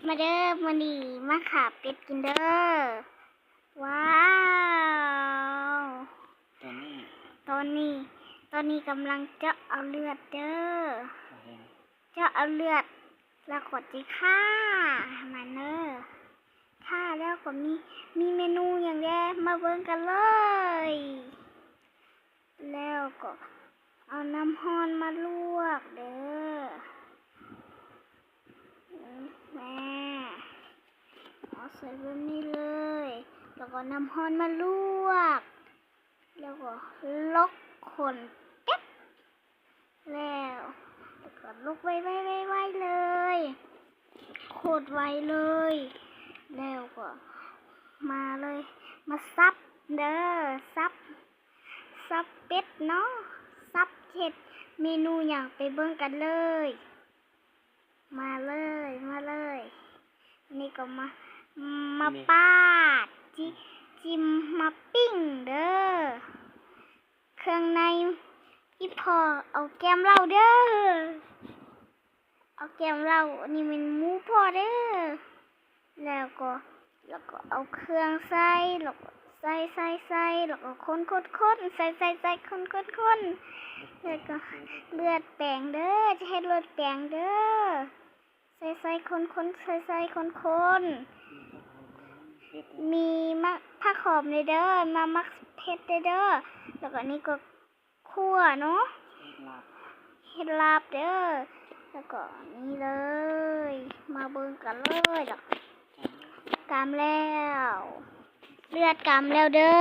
ມາເດີ ມື້ນີ້ມາຂ້າເປັດກິນເດີ. ວ້າວ ຕອນນີ້ ຕອນນີ້ ຕອນນີ້ກຳລັງເຈາະເອົາເລືອດເດີ. ເຈາະເອົາເລືອດ ແລ້ວກໍຊິຂ້າມັນເດີ. ຂ້າແລ້ວກໍມີ ມີເມນູຫຍັງແດ່ ມາເບິ່ງກັນເລີຍ. ແລ້ວກໍເອົານ້ຳຮ້ອນມາລວກເດີ. ແມ່ ເອົາໃສ່ແບບນີ້ເລີຍ ແລ້ວກໍນ້ຳຮ້ອນມາລວກ ແລ້ວກໍລົກຂົນເປັດ ແລ້ວ ແລ້ວກໍລົກໄວໆໆໆເລີຍ ໂຄດໄວເລີຍ. ແລ້ວກໍມາເລີຍ ມາສັບເດີ ສັບ ສັບເປັດເນາະ ສັບເຮັດເມນູຫຍັງ ໄປເບິ່ງກັນເລີຍ. ມາເລີຍ ມາເລີຍ ນີ້ກໍມາ ມາປາດ ຈິ ຈິມມາປີ້ງເດີ. ເຄື່ອງໃນ ອີ່ພໍ່ເອົາແກ້ມເຫຼົ້າເດີ ເອົາແກ້ມເຫຼົ້າ ອັນນີ້ແມ່ນໝູພໍ່ເດີ. ແລ້ວກໍ ແລ້ວກໍເອົາເຄື່ອງໃສ່ ແລ້ວກໍໃສ່ ໃສ່ ໃສ່ ແລ້ວກໍຄົນ ຄົນ ຄົນ ໃສ່ ໃສ່ ໃສ່ ຄົນ ຄົນ ຄົນ ແລ້ວກໍເລືອດແປງເດີ ຈະເຮັດເລືອດແປງເດີ. ໃສ່ ໃສ່ ຄົນ ຄົນ ໃສ່ ໃສ່ ຄົນ ຄົນ ມີໝາກ ຜັກຫອມເດີ ມາໝາກເຜັດເດີ. ແລ້ວກໍນີ້ກໍຂົ້ວເນາະ ເຮັດລາບ ເຮັດລາບເດີ. ແລ້ວກໍນີ້ເລີຍ ມາເບິ່ງກັນເລີຍ ແລ້ວກໍກຳແລ້ວ ເລືອດກຳແລ້ວເດີ.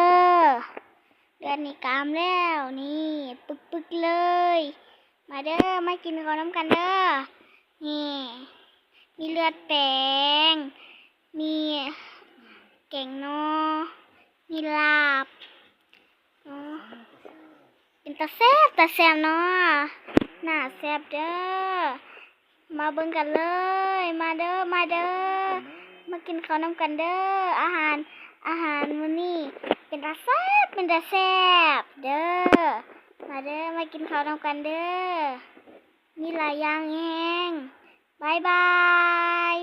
ເລືອດນີ້ກຳແລ້ວ ນີ້ປຶກໆເລີຍ. ມາເດີ ມາກິນເຂົ້ານຳກັນເດີ. ນີ້ ມີເລືອດແປງ ມີແກງໜໍ່ ມີລາບເນາະ. ເປັນຕາແຊບ ຕາແຊບເນາະ ໜ້າແຊບເດີ. ມາເບິ່ງກັນເລີຍ ມາເດີ ມາເດີ ມາກິນເຂົ້ານຳກັນເດີ. ອາຫານ ອາຫານມື້ນີ້ເປັນຕາແຊບ ເປັນຕາແຊບເດີ. ມາເດີ ມາກິນເຂົ້ານຳກັນເດີ ມີຫຼາຍຢ່າງແຮງ. ບາຍບາຍ.